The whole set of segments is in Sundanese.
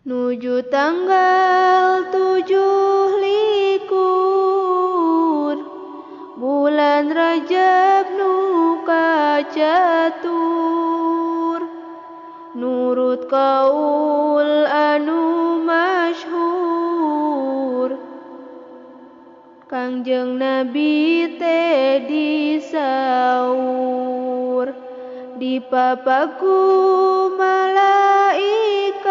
Nuju tanggal 27 bulan Rajab nu kacatur, nurut kaul anu masyhur, Kangjeng Nabi teh disaur, dipapaku malaikat,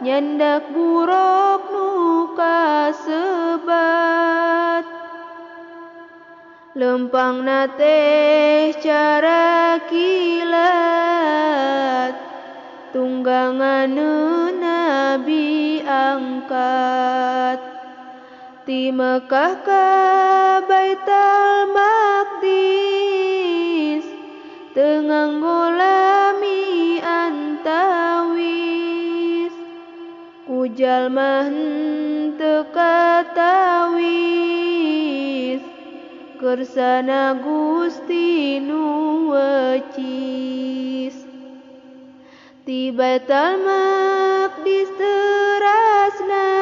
nyandak buruk nu kasebat. Lempangna teh cara kilat, tungganganeun Nabi angkat. Ti Mekah ka Baitul Maqdis, teu nganggo lami antawis, ku jalma henteu katawis, kersana Gusti nu wecis. Ti Baitul Maqdis terasna,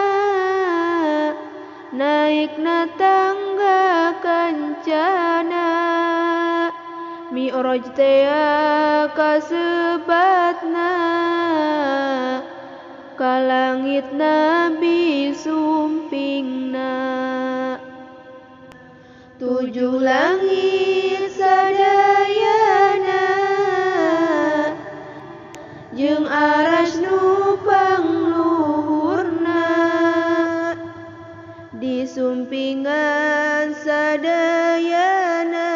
naikna tangga kancana, Mi'raj tea kasebatna, ka langit Nabi sumpingna. Tujuh langit sadayana, jeung aras nu pangluhurna, disumpingan sadayana,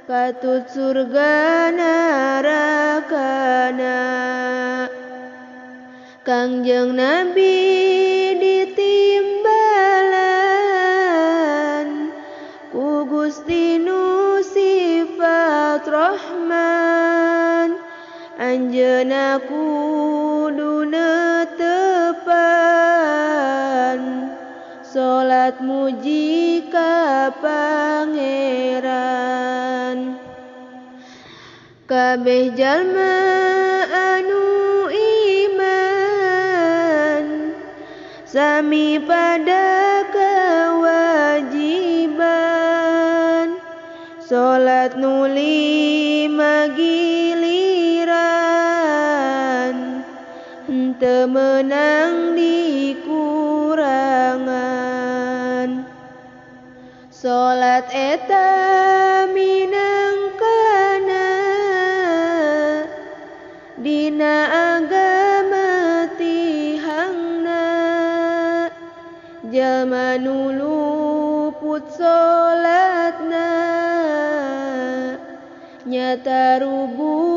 katut surga narakana. Kangjeng Nabi ditimbalan ku Gusti nu sifat Rahman, anjeunna kudu netepan salat muji ka Pangeran. Kabeh jalma anu iman, sami pada kewajiban, salat nu 5 giliran, henteu meunang dikurangan. Salat eta minangkana dina agama tihangna, jalma nu luput salatna nyata rubuh.